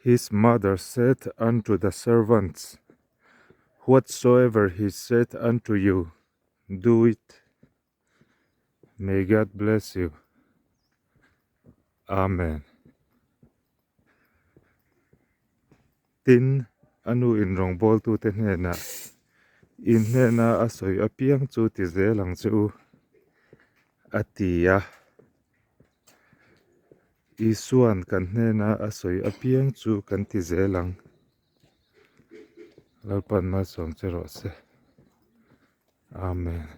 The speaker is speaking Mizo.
His mother said unto the servants, Whatsoever he saith unto you, do it. May God bless you. Amen. Tin, a nu in rawngbawltute hnenah, In hnena a sawi apiang chu ti zel ang che u, a ti a. Isuan kan hnena a sawi apiang chu kan ti zel ang. Lalpan malsawm che rawh se. Amen.